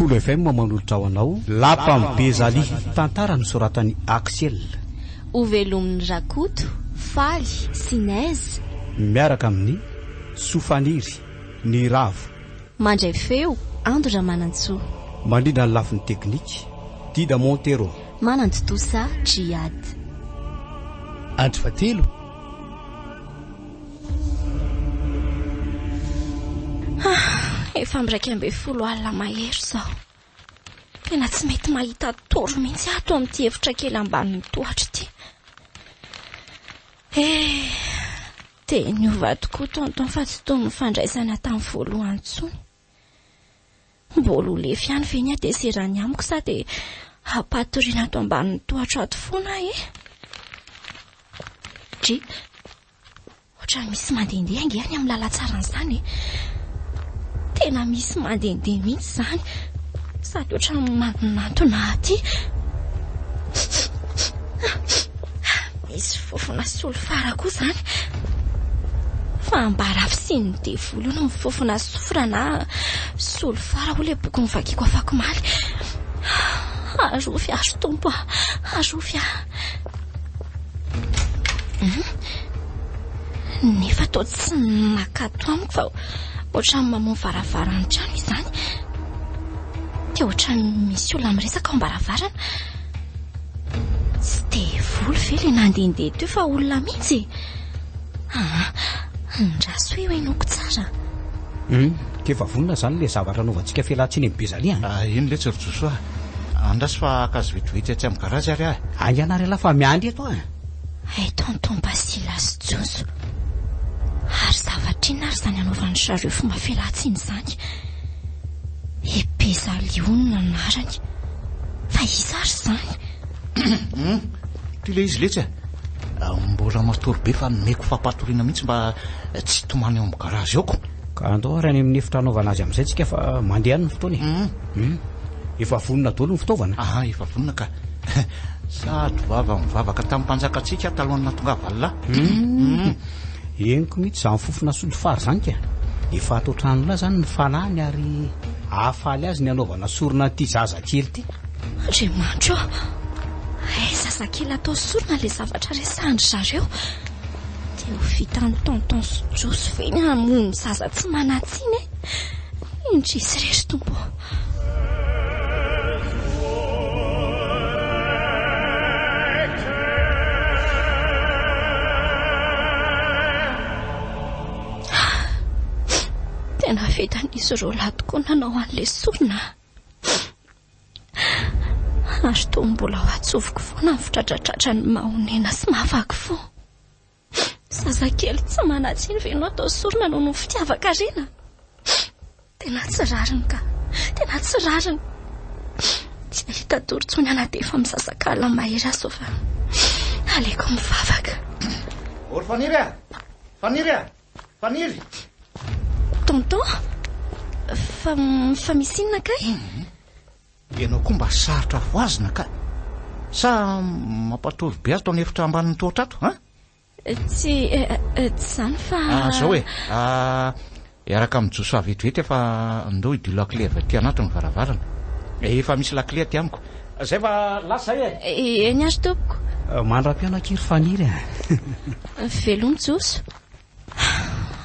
Kolo FM manolotra ho anao Lapan'i Bezaly, tantara nosoratan'i Axel. Hovelomin'i Rakoto, Faly sy Nez. Miaraka amin'ny Sofaniry, Niravo. Mandray feo, Ando Ramanantsoa. Mandrindra ny lafiny teknika, Dida Montero. Manantontosa, Djihad. Andro fahatelo. Ah, efa amin'ny 11 alina mahery izao. Tena tsy mety mahita tory mihitsy ato amin'ity efitra kely ambanin'ny tohatra ity. Eh, dia niova tokoa tonton fa tsy toy ny fandraisana tamin'ny voalohany intsony. Mbola ho lefy ihany ve ny hatezerany amiko sa dia hampatoriana ato ambanin'ny tohatra ato foana aho e? Dry, Ohatran'ny misy mandehandeha ange any amin'ny lalan-tsaran'izany e. Tena misy mandehandeha mihitsy izany. Sady ohatran'ny manantona aty. Misy fofona solifara koa izany. Fa ambara fisian'ny devoly io no mifofona sofra na solifara hoy ilay boky novakiako afakomaly. Arovy aho ry Tompo a! Arovy aho. Nefa toa tsy nakato amiko fa ohatran'ny mamoha varavaran'ny trano izany. Dia ohatran'ny misy olona miresaka ao am-baravarana. Tsy devoly ve ilay nandehandeha teo fa olona mihitsy e? Ah, andraso io henoiko tsara. Hum, k'efa vonona izany ilay zavatra anaovantsika fialantsiny amin'i Bezaly an? Ah, eny letsy ry Josoa. Andraso fa haka azy vetivety atsy amin'ny garazy ary aho e. Haingana ary ialahy fa miandry eto aho. Hay tonton Basila sy Joso. Ary zavatra inona ary izany anaovan'ny zareo fomba fialantsiny izany? I Bezaly hono no anarany. Fa iza ary izany? Hum, ity ilay izy letsy e. Mbola matory be fa nomeko fampatoriana mihitsy mba tsy hitomany ao amin'ny garazy ao ko. Ka andao ary any amin'ny efitra hanaovana azy amin'izay tsika fa mandeha any ny fotoana e. Hum. Efa vonona daholo ny fitaovana? Aha, efa vonona ka. Sady vava mivavaka tamin'ny mpanjakantsika aho talohan'ny nahatongavany lahy. Hum. Henoko mihitsy izany fofona solifara izany ka. Efa ato an-tranolahy izany ny fanahiny ary hahafaly azy ny hanaovana sorona an'ity zazakely ity. Andriamanitra ô! Hay zazakely atao sorona ilay zavatra resahan-dry zareo. Dia ho vitan'i Tonton sy Joso ve ny hamono zaza tsy manan-tsiny e? Indrisy re ry Tompo ô! Tena vitan'izy roa lahy tokoa nanao an'ilay sorona a! Ary toa mbola ho atsoviko foana ny fitratratratran'ny mahonena sy mahavaky fo. Zazakely tsy manan-tsiny ve no atao sorona noho ny fitiavan-karena? Tena tsy rariny ka. Tena tsy rariny. Tsy hahita tory intsony aho na dia efa misasak'alina mahery aza izao fa aleoko mivavaka. Ô ry Faniry a! Faniry a! Faniry! Tonton, fa, fa misy inona kay? Ianao koa mba sarotra fohazina ka! Sa mampatory be ato an'efitra ambanin'ny tohatra ato, an? Tsy, tsy izany fa... Ah, zao e, ah, hiaraka amin'i Josoa vetivety aho fa ndao hidio lakile avy aty anaty ny varavarana. Efa misy lakile aty amiko. Zay fa lasa zay e! Eny ary tompoko. Mandra-pihaona akia ry Faniry a! Veloma Joso.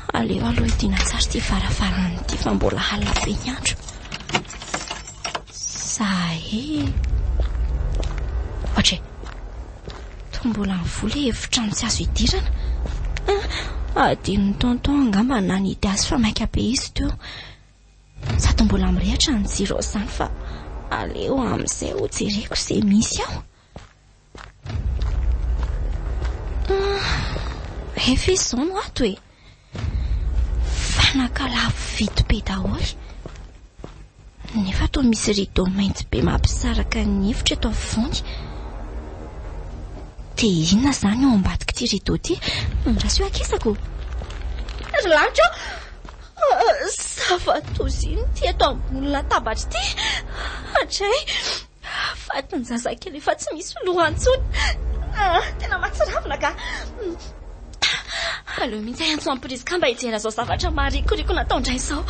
Aleo aloha hidiana tsara ity varavarana ity fa mbola alina be ny andro. Zahay. Ohatra e. Toa mbola mivola efitrano tsy azo idirana. Ah, adinon'i tonton angamba nanidy azy fa maika be izy teo. Sady mbola mirehitra ny jiro izany fa aleo amin'izay ho jereko izay misy ao. Efa izy izao no ato e. Fanaka lafo vidy be daholo. Nefa toa misy rideau mainty be mampisaraka ny efitra eto afovoany. Dia inona izany ao ambadik'ity rideau ity? Andraso eo akisako. Ry lanitra ô! Zava-doza inona ity eto ambony latabatra ity? Hatray! Fatin'ny zazakely efa tsy misy loha intsony. Ah, tena mahatsiravina ka. Aleo mihitsy aho hiantso an'i Prisca mba hijery an'izao zavatra maharikoriko nataon-dray izao.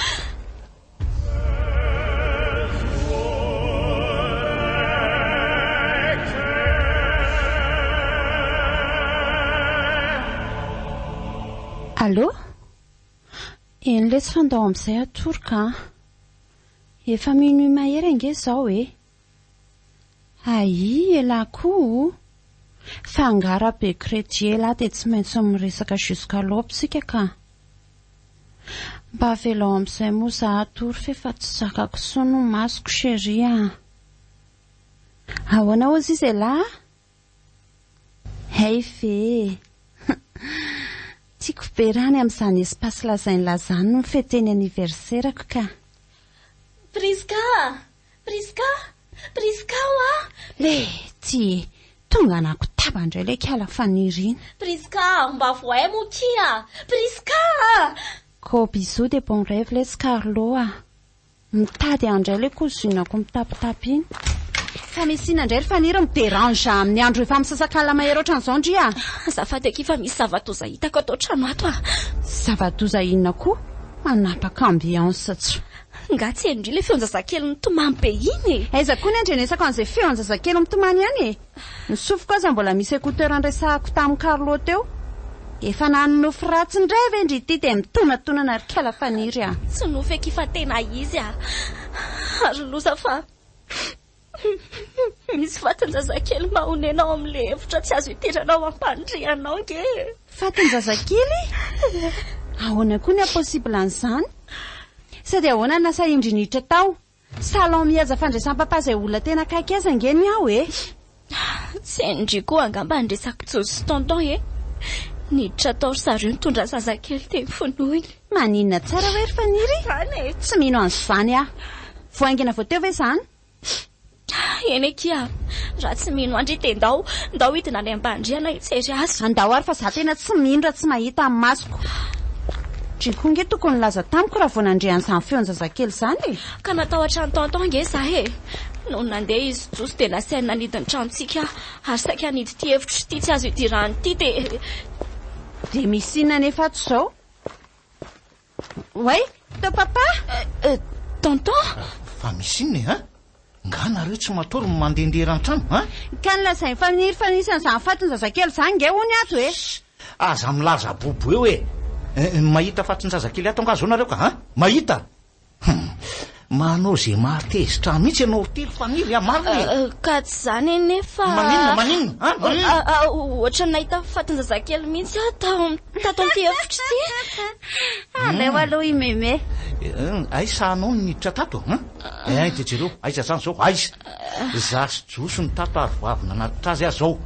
Allô? Eny letsy fa ndao amin'izay hatory ka. Efa minuit mahery ange izao e. Aii elah koa o! Fa angaha raha be crédit elah dia tsy maintsy miresaka jusqu'à l'aube tsika ka. Mba avelao amin'izay moa za hatory f'efa tsy zakako intsony ny masoko chérie a! Ahoana hozy izy elah? Hay ve e! Tiako be raha any amin'izany espace lazain'lah zany no mi-fêter ny anniversaire-ko ka. Prisca! Prisca! Prisca hoa! Letsy e! Tonga nakotaba indray ilay kala Faniriana. Prisca, mba voay moa kia! Prisca a! Gros bisous de bon rêve letsy Carlo a! Mitady ahy indray ilay cousine-ko mitapitapy iny. Fa misy inona indray ry Faniry mi-derange amin'ny andro efa misasak'alina mahery ohatran'izao ndry a! Azafady akia fa misy zava-doza hitako ato an-trano ato a! Zava-doza inona koa? Manapaka ambiance tsy. Nga tsy henondry ilay feon-jazakely mitomany be iny e! Aiza koa ny andrenesako an'izay feon-jazakely mitomany ihany e! Ny sofiko aza mbola misy écouteur niresahako tamin'i Carlo teo. Efa nanonofy ratsy indray ve ndry ity dia mitonatonana ry kala Faniry a! Tsy nofy akia fa tena izy a! Ary loza fa misy fatin-jazakely mahonena ao amin'ilay efitra tsy azo idirana ao am-pandriana ao ange e! Fatin-jazakely? Ahoana koa ny haha-possible an'izany? Sady ahoana no nasahin-dry niditra tao? Salon mihaja fandraisam-papa izay olona tena akaiky azy ange ny ao e! Tsy hain-dry koa angamba ny resak'i Jojo sy Tonton e! Niditra tao ry zareo nitondra zazakely teny fonoiny. Maninona tsara hoe ry Faniry? Izany e! Tsy mino an'izany aho. Vao haingana vao teo ve izany? Eny akia, raha tsy mino an-dry dia ndao, ndao hidina any ambany rihana hijery azy. Andao ary fa za tena tsy mino raha tsy mahita amin'ny masoko. Dry koa nge tokony nilaza tamiko raha vao nandre an'izany feon-jazakely izany e! Ka natahotra an'i Tonton nge za e! Nony nandeha izy Joso dia nasainy nanidy ny tranontsika aho ary saika hanidy ity efitro ity tsy azo idirana ity dia. Dia misy inona anefa ato izao? Oay, teo papa! Tonton! Fa misy inona e, hein? Nga nareo tsy matory no mandehandeha eran-trano, hein? Ka nolazain'i Faniry fa nisy an'izany fatin-jazakely izany nge hono ato e! Ssss! Aza milaza bobo eo e! Mahita fatin-jazakely ato angaha zao nareo ka, hein? Mahita? Hum! Manao ze mahatezitra ahy mihitsy ianao ity ry Faniry a, marina e! Ka tsy izany anefa. Maninona, maninona, an? Maninona? Ohatran'ny nahita fatin-jazakely mihitsy aho tao tato amin'ity efitra ity. Aleo aloha i Mémé. Aiza anao no niditra tato, an? Eh, dia jereo, aiza izany izao, aiza? Izaho sy Joso no tato ary vao avy nanatitra azy aho izao.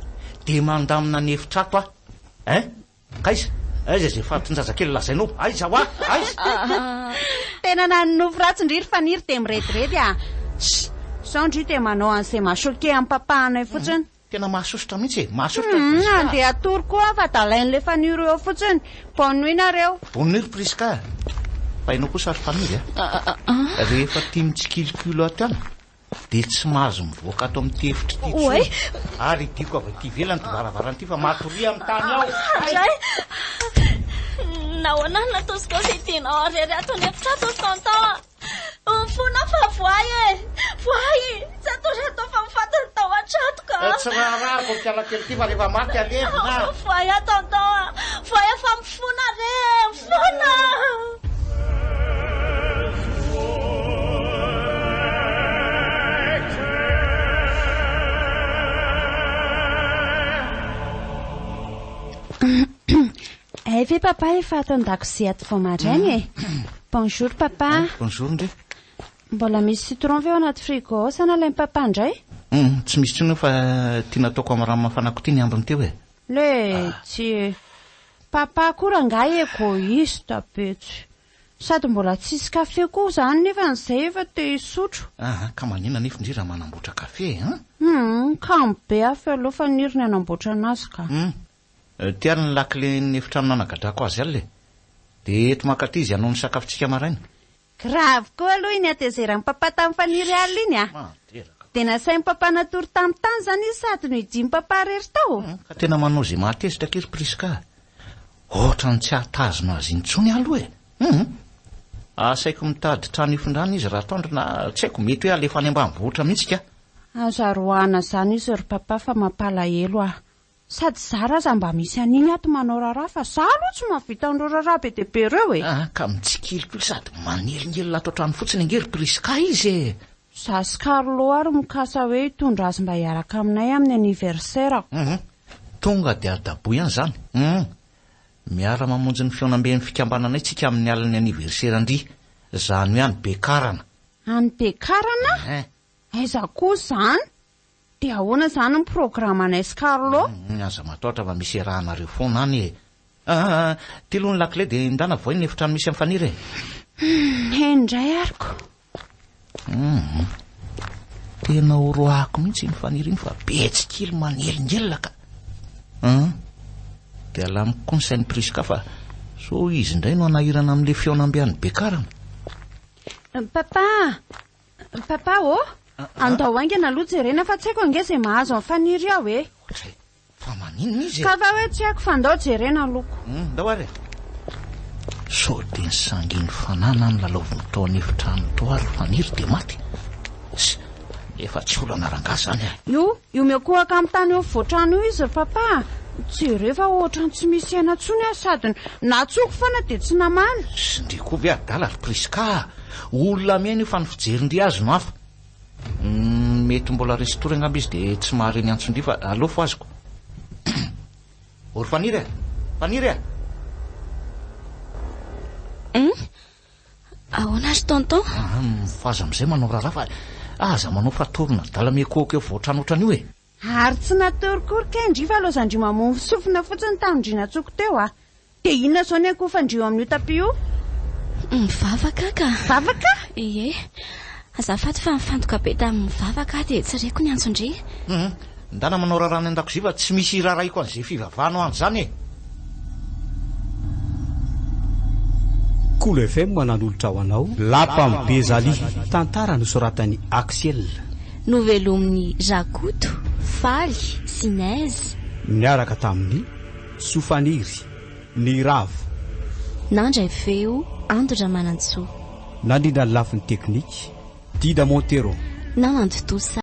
Dia mandamina ny efitra ato aho. Hein? Aiza? Aiza izay fatin-jazakely lazainao? Aiza hoa? Aiza? Tena nanonofy ratsy ndry ry Faniry dia mirediredy ah! Ssss! Sao ndry dia manao an'izay maha choqué an'i papa anay fotsiny. Tena mahasosotra mihitsy e! Mahasosotra ry Prisca a! Andeha hatory koa aho fa dalain'ilay Faniry eo fotsiny. Bonne nuit nareo. Bonne nuit ry Prisca a! Fa ianao kosa ry Faniry a! Rehefa tia mitsikilikilo ato ihany Dia tsy mahazo mivoaka ato amin'ity efitra ity intsony. Ary hidiako avy aty ivelany ity varavarana ity fa matoria amin'ny tany ao. Andray! Nahoana no natosikao sy hidianao irery ato an'efitra ato ry tonton a? Mifona fa voay e! Voay! Tsy atoro atao fa mifaty ny tao an-trato ka! Tsy raharahako ity alakely ity fa rehefa maty alevina. Voay a tonton a! Voay a fa mifona re e! Mifona! Hay ve papa efa ato an-dakozia ato vao maraina e? Bonjour papa. Bonjour ndry. Mbola misy citron ve ao anaty frigo ao sa nalain'i papa indray? Hum, tsy misy intsony io fa ity nataoko amin'ny rano mafana ko ity ny ambiny teo e. Letsy e! Papa koa rangahy egoïste be tsy. Sady mbola tsisy kafe koa zany nefa zay efa te hisotro. Aa ka maninona nefa ndry raha manamboatra kafe an? Hum, kamo be aho fe aleo Faniry ny hanamboatra anazy ka. Hum, ty ary ny lakile-n'ny efitrano nanagadrako azy alina e. Dia eto mankaty izy hanao ny sakafontsika maraina. Grave koa aloha iny hatezeran'i papa tamin'i Faniry alina iny a! Mahanteraka. Dia nasain'i papa natory tamin'ny tany izany izy sady nohidian'i papa irery tao? Ka tena manao izay mahatezitra akia ry Prisca a! Ohatran'ny tsy hahatazona azy intsony aho aloha e! Hum! Asaiko mitady trano hifindrana izy raha atoandro na tsy haiko, mety hoe alefa any ambanivohitra mihitsy ka! Aza roahana izany izy ry papa fa mampalahelo aho. Sady zara aza mba misy an'iny ato manao raharaha fa za aloha tsy mahavita an'ireo raharaha be dia be ireo e. Ah, ka mitsikilikily sady manelingelina ato an-trano fotsiny ange ry Prisca izy e. Za sy Carlo ary mikasa hoe hitondra azy mba hiaraka aminay amin'ny anniversaire-ko. Hum, tonga dia adaboy ihany izany. Hum, miara-mamonjy ny fihaonamben'ny fikambananay tsika amin'ny alin'ny anniversaire-ndry. Izany hoe any Bekarana. Any Bekarana? Hein. Aiza koa izany? Dia ahoana izany ny programanay sy Carlo? Humm, aza matahotra fa misy iarahanareo foana any e. Ah, ty aloha ny lakile dia ndana vohay ny efitrano misy an'i Faniry e. Humm, eny indray ary ko. Humm, tena horoahako mihitsy iny Faniry iny fa be tsikilo manelingelina ka. Hum, dia alamiko koa ny sain'i Prisca fa sao izy indray no hanahirana amin'ilay fihaonambe any Bekarana. Papa, Papa ô! Andao haingana aloha jerena fa tsy haiko ange izay mahazo an'i Faniry ao e! Ohatray, fa maninona izy e? Ka fa hoe tsy haiko fa ndao jerena aloha. Hum, ndao ary e! Sao dia ny sangin'ny fanahy na ny lalaoviny tao an'efitrano tao ary Faniry dia maty? Ss, efa tsy olana rangahy izany a! Io, io miankohoka amin'ny tany eo afovoan-trano io izy ry Papa a! Jereo fa ohatran'ny tsy misy aina intsony aho sady natsoko foana dia tsy namaly. Ss, ndry koa ve adala ry Prisca a! Olona miaina io fa ny fijerin-dry azy no hafa. Humm mety mbola resy-tory angamba izy dia tsy mahare ny antson-dry fa aleo fohaziko. Ory Faniry a! Faniry a! Humm ahoana ry tonton? Ah, mifohaza amin'izay manao raharaha fa aza manao fatorona adala mihekoheko eo voatrano ohatran'io e! Ary tsy natory kory kay ndry fa laozan-dry mamono sofina fotsiny tamin-dry natsoko teo a! Dia inona izao ny ankofan-dry eo amin'io tapis io? Mivavaka aho ka. Vavaka? Ie. Azafady fa nifantoka be tamin'ny vavaka aho dia tsy reko ny antson-dry. Hum. Ndana manao raharaha any an-dakozia fa tsy misy iraharahiako an'izay fivavahana ao any izany e! Kolo FM nanolotra ho anao Lapan'i Bezalia, tantara nosoratan'i Axiel. Novelomin'i Rakoto, Faly, sy Neige. Niaraka tamin'i Sofaniry, Niravo. Nandray feo, Ando Ramanantsoa. Nandrindra ny lafiny teknika, Dida Montero. Nanantontosa.